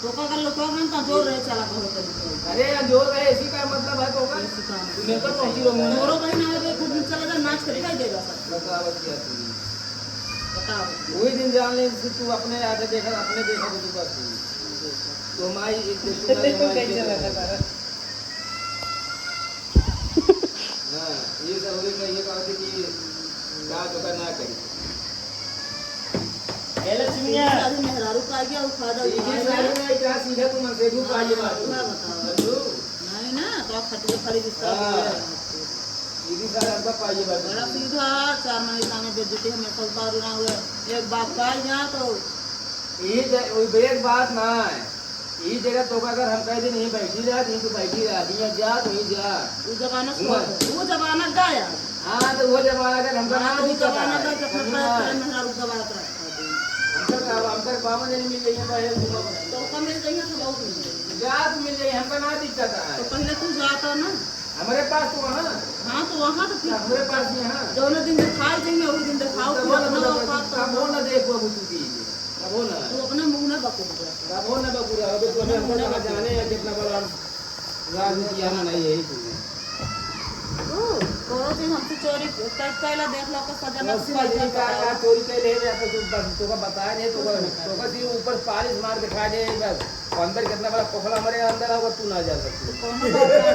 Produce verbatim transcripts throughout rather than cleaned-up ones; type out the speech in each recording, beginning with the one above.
तोका कर लो, तो हम तो जोर रहे चला कहो तो। अरे यार, जोर रहे, इसी का मतलब है तोका। इसी का मतलब। मैं तो पहुंची रहूंगा। जोरो भाई ना है, कुछ दिन चला जा, नाच कर दिखाई देगा सब। बताओ क्या तू। बताओ। वही दिन जान ले, तू अपने आगे देखा, अपने देखा तो तू बस। तो हमारी एक, तू हमारी कहीं चला जा। हाँ, ये सब हो गई, मैं ये कहते कि का तो का ना करी। ए लक्ष्मिया। अभी मेहरारू का आ गया, वो फायदा ये उठा सारे लिया। में क्या सीधा तू मन से भी हाँ, पाइए बात। मैं बताओ। समझू? नहीं ना, तो आप खटिया खड़ी बिस्तर हाँ। बोले हैं आपको। ये भी सारे आपका पाइए बात। बड़ा सीधा, चार महीने सामने बेइज्जती हमेशा उतारू ना हुए। एक बात कही जाए तो ये दे-, वो एक बात ना है। ई जगह तोका अगर हम कह दिन यहीं बैठी रह, यहीं तो बैठी रह, यहीं जा, तो यहीं जा। वो जमाना हुआ। छोड़, वो जमाना गया। हाँ, तो वो जमाना अगर हमका हाँ, ना तो वो दिक्कत जमाना आए, गया, जब समझ अपना में आए। मेहरारू गवा कर रखा दे। हमका का, हमका बावन जने मिल गई है भाई, हम तो ओका मिल गई है, तो बहुत मिल गई। जा, तू मिल गई, हमका ना दिक्कत आए। तो पहले तू जाता ना। हमारे पास तो वहाँ। हाँ, तो वहाँ तो फिर हमारे पास यहाँ। जौने दिन दिखाई देंगे, वही दिन दिखाओ, तब फिर बोल, अपना मतलब, औकात तब तो बोल ना, देख बाबू, तू की। कबो ना। तू अपने मुंह ना बकुर जा। कबो ना बकुर, अबे तू अपने हमको मुंह ना कहाँ बकुर। जाने हैं, कितना बड़ा हम राजनीति यहाँ नहीं है, यही चीज़ है। तू, तोरो चीज़ हमसे चोरी क-, कैला देख लो, का सजा ना बस सुनाई ये देता का, है। का चोरी कैले है, तो तू बस, तोका बताया नहीं, तोका, कुछ नहीं। तोका सिर्फ ऊपर पालिश मार दिखा दे, बस। अंदर कितना बड़ा खोखला हमारे अंदर होगा, तू ना जा सकती। तो कौन बात है?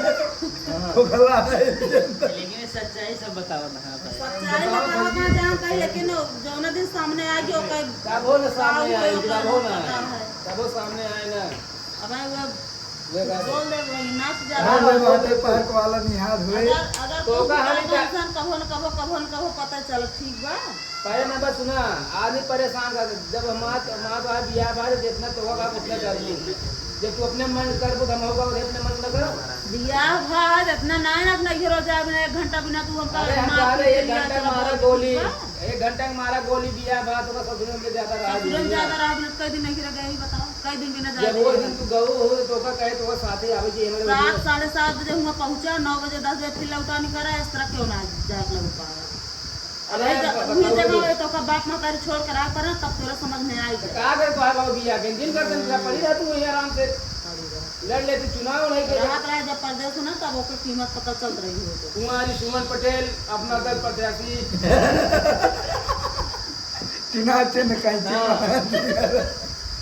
हाँ। खोखला है। लेकिन सच्चाई सब बताओ ना, हाँ भाई। सच्चाई बताओ, बताओ ना सच्चाई। जान कहीं, लेकिन जौना दिन सामने आ गयो, कहीं कबो ना सामने आई, कबो ना पता आई। है। कबो सामने आए ना। अब वो वे बात। बोल दे, वही नाच जा हाँ, रहा वे है। बाटे पार्क वाला निहार हुए। अगर, अगर तो तू का भी हमें जाना का इंसान कबो न कबो, कबो न कबो पता चल, ठीक बा? पहले ना बस सुना, आदमी परेशान कर दे। जब हमार, हमार बाहर बियाह बा, जितना तोका का उतना कर ली। जब तू अपने मन करबो, तो हम होगा, उधर अपने मन न करो। बियाह बा, इतना ना, ना, अपना इधर हो जाए, अपना एक घंटा बिना तू हमका अरे, हम मार कहा पीट रहे, के एक लिया, घंटा चला मारा बोल गोली, ठीक बा? एक घंटा मारा गोली, बियाह बा, तो ससुर में ज्यादा रहा ससुर में दुनिया। ज्यादा रहा, बिना कई दिन नहीं रह गए, ही बताओ, कई दिन बिना जब जाए वो रहे। दिन तू गऊ हो, तो का कहे, तो साथे आवे जी, हमारे रात साढ़े सात बजे हुआ पहुंचा, नौ बजे, दस बजे फिर लौटा नहीं करा, इस तरह क्यों ना जाए लौटा? अरे, अरे, जब बताओ उही जगह तो। होए तो का बाप महतारी छोड़ कर आ पड़ा, तब तोरा समझ में आई। तो का करे तो है बाबू बिया के? दिन कर दिन पड़ी रह तू वहीं आराम से। पड़ी रह। लड़ ले तू चुनाव नहीं के। रात रात जब परदेस हो ना, तब ओकर कीमत पता चलत रही हो तो। कुमारी सुमन पटेल, अपना दल प्रत्याशी। चुनाव चिन्ह कैंची हाँ। बना दिया।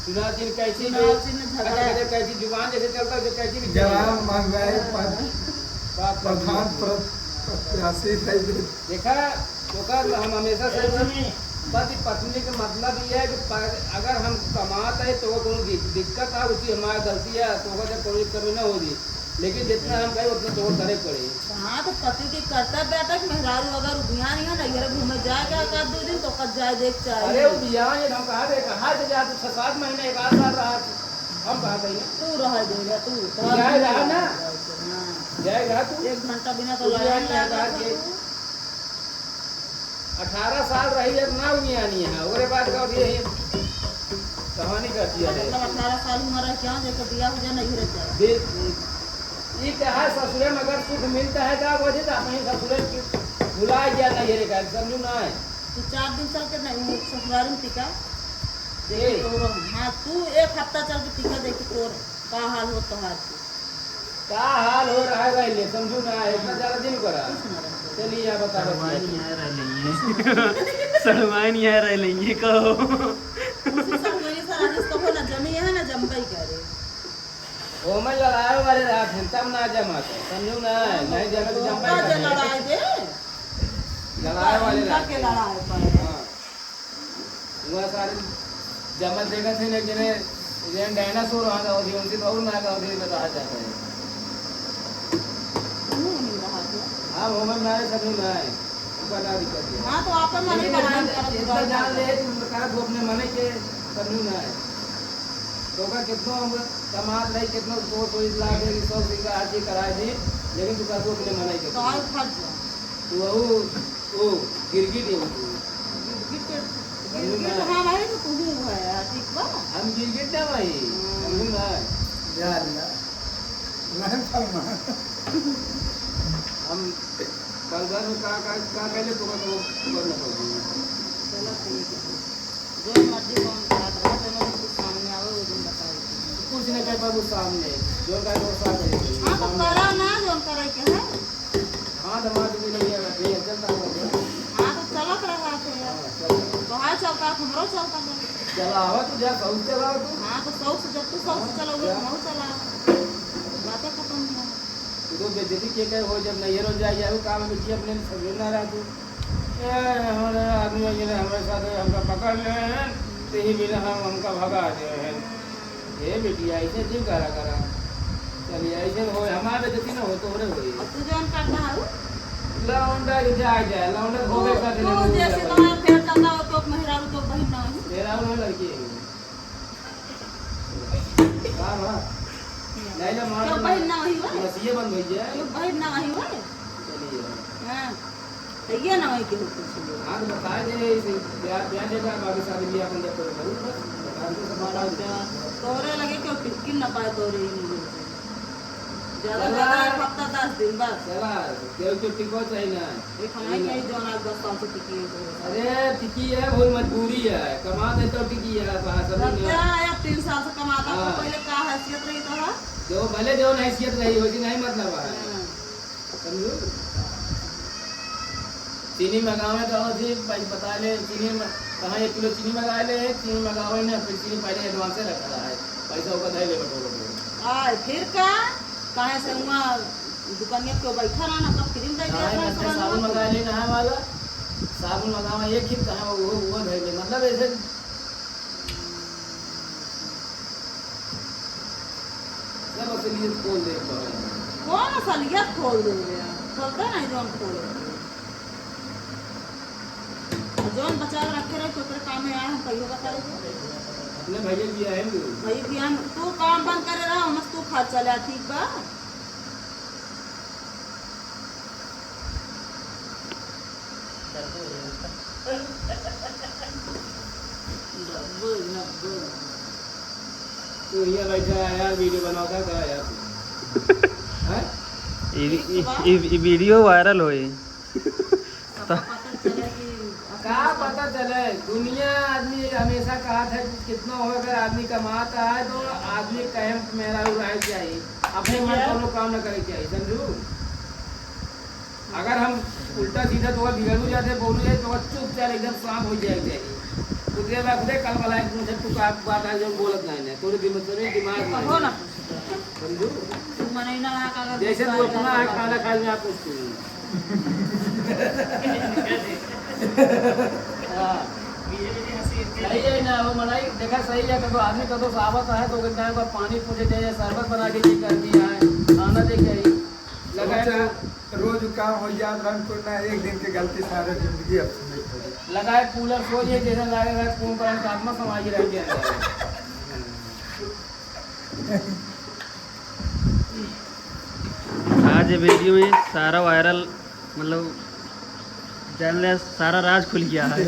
चुनाव चिन्ह कैंची चुनाव भी, चिन्ह झगड़ा। अच्छा, कैंची जुबान जैसे चलता है, जो कैंची भी जवान चलेगा। महंगाई पर बात कर प्रधान लीजिए। प्र-, प्रत्याशी है ये। देखा, ओकर हम हमेशा से ए, सुनी। पति पत्नी के मतलब ये है कि प-, अगर हम कमात है तो वो कोनो दि-, दिक्कत है, उसी हमारी गलती है, तो ओकर से कोई कमी ना होगी, लेकिन जितना हम कहे उतना तो करे पड़े। हाँ, तो पति के कर्तव्य बाटे कि मेहरारू अगर उबिया नहीं है, नैहर घूमे जाए के एक आध दो दिन, तो ओकर जाए देख चाहे। अरे, उबिया ये हम कहा थे, कहा थे जा, तू छह सात महीने, एक आध साल रहा, हम कहा थे। तू रह दे, तू, तू जाए रहा ना। हाँ। जाए रहा तू। एक घंटा बिना तो तू लड़ाई जाए रहा लागत था तू। अठारह साल रही है, ना उबिया नहीं है, ओकरे बाद का भी यही कहानी कर दिया है। मतलब, अठारह साल उम्र है क्या, जेकर बियाह हो जाए, नहीं रह जाए। बे-, ई कहा, ससुरे में अगर सुख मिलता है, का वजह से अपने ससुरे की भुला गया, नहीं रे, का समझू ना है। तो चार दिन चल के नहीं, वो ससुराल में टिका। देखी ए। तो, हाँ, तू एक हफ्ता चल के टिका, देखी तोर का हाल हो, तोहार के। का हाल हो रहा है, रह ले, समझू ना, इतना ज्यादा दिन करा। कुछ ना रहे। चलिए, आप बता, सड़वाइन बताइए। यहाँ रह लेंगे। सड़वाइन यहाँ रह लेंगे, कहो। उसी सड़वाइन से राजेश कहो ना, जमी है ना, जमबई करे। ओमे लड़ाए वाले रहत हैं, तब ना जमात है, समझू ना, नहीं जमे तो जमबई का करे। लड़ाए दे? लड़ाए वाले इनका रहत के हैं। लड़ाए पाए। हाँ। वह सारे जमल देखत है, लेकिन ये डायनासोर वहाँ का होती, उनसे तो और ना का होती, तो रहा जाता है। नहीं, नहीं रहा तो। हाँ, वो मन ना है, समझू ना है। ऊपर ना दिक्कत है। हाँ, तो आपन मने लेकिन लड़ाई इतना, करत इतना बा। जान ले, तू कहा, तू अपने मने के समझू ना है। तो का कितनो हम कमात रही, कितनो तो, तो इस लाख है, सौ सिंगा हर चीज कराए दी, लेकिन तू कहा, तू अपने मने के। तो आओ फट जा। तू वो ओ, गिरगिट है वो तो। गिरगिट, गिरगिट, हाँ भाई, तो तू ही है, ठीक बा? हम गिरगिट ना भाई, हम्म। हम ना। जा लिया। नहीं फरमा। हम कल घर में का, का, का कहले तो, तो, तो, तो, चलो ठीक है। जो मर्जी कौन बात रहा, जो मर्जी कुछ सामने आवे, वो दिन बताओ। कुछ नहीं कर पाबू सामने, जो कर वो साथ है। हाँ, तो करा ना, जो करे के है। हाँ, तो मार भी नहीं है, ये चलता है। हाँ, तो चलत रहा थे। हाँ, चलता है। तो हाँ, चलता है, हमरो चलता है। चला आवा तू, जा, शौक से चला तू। हाँ, तो शौक से, जब तू शौक से हाँ, चलोगे, जा। तो हमरो चला। बातें खत्म हुआ। तू तो बेइज्जती के करे हो, जब नैहर हो जाए, यहू काम में बिटिया अपने में समझ ना रहा तू। ए, हमारे आदमी है, जिन्हें हमारे साथ हमका पकड़ ले हैं, तो ही बिना हम, हमका भगा दे हैं। ए बिटिया, ऐसे क्यों करा करा? चलिए, ऐसे हो, हमारे बेइज्जती ना हो, तोहरे होई। और तू जौन करता है वो? लौंडा के जाए जाए, लौंडा तो होबे तू, कर देले, तू मुंह जैसे लगा। तुम्हारा पेट चलता हो, तो मेहरारू तो बहिन ना हो। मेहरारू ना लड़की है। का बा? नहीं ना, मार क्यों ना। बहिन ना वही बा? नसिए बंद हो गया। क्यों बहिन ना वही बा? चलिए। हाँ। तो ये ना वही के हो कुछ। हाँ, तो बता दे, इसे प्यार, प्यार देगा, बाकी शादी भी अपन जब करो, बस, बता दे, सब बात आ जाए। तोरे लगे क्यों टिकटिक ना पाए, तोरे ही नहीं होते। ज्यादा, चला। ज्यादा एक हफ्ता, दस दिन बस। चला, केहू के टिको चाही ना। एक हमारे नहीं। कहीं जौन आज दस साल से टिकी है, तो अरे, टिकी है, बहुत मजबूरी है, कमा दे तो टिकी है, बाहर सब सब नहीं। क्या है, अब तीन साल से कमाता, तो हाँ। पहले का हैसियत रही तो है? जो भले जौन हैसियत रही, वैसी नहीं मतलब है। हाँ। समझू? चीनी मंगावे तो अथी भाई बता ले, चीनी म-, कहाँ एक किलो चीनी मंगा ले, चीनी मंगावे ने, फिर चीनी पहले advance रखा है, पैसा ओकर धइ ले बटोर बटोर। आय, फिर का? काहे से हुआ दुकानिया पे बैठा रहना, कब क्रीम दे दिया काहे था, बच्चे साबुन मंगा ले नहाए वाला, साबुन मंगावे एक ही कहाँ वो, वो धइ ले, मतलब ऐसे सब असलियत खोल दे तो है। कौन असलियत खोल दे रे? खोलते नहीं जौन खोल दे। और जौन बचा के रखे रहे, तो तेरे काम में आए, हम कहियो बताए। अपने भैया की है वो। भाई की हम, तू काम बंद करे रहा, हम तू खा चला, ठीक बा? तू यहाँ बैठा है यार, वीडियो बनाता का यार तू? हैं? ई, ई, ई, ई वीडियो वायरल होई। सबको पता चले कि का पता चले? दुनिया आदमी हमेशा कहा था कि कितना हो, अगर आदमी कमाता है तो आदमी कहे मेरा उड़ाए चाहिए, अपने मन का लोग काम ना करे चाहिए, समझू? अगर हम उल्टा सीधा तो बिगड़ू जाते, बोलू जाए तो चुपचाप एकदम शांत हो जाए चाहिए। उतरे बाद खुदे कल वाला एक मुझे तू का बात आ, जो बोलत नहीं है, तोरे दिमाग, तोरे दिमाग में कहो ना। समझू? तू मने ना रहा, कागज जैसे तू अपना है, खाना खाए में आप उसको। हाँ। सही है ना, वो मनई, देखा सही है, कदो आदमी कदो से आवत है, तो कहता है, पानी पूछे चाहिए, शरबत बना के दी, गर्मी है, खाना दे के आई। लगाए सोचा, रोज काम हो जात रहन, कोई ना, एक दिन के गलती सारे जिंदगी अब से नहीं होगी। लगाए कूलर सो ये, जैसे लागे रहे, कौन पर आत्मा समाई रह गया। आज ये वीडियो में सारा वायरल, मतलब, जान ले, सारा राज खुल गया है।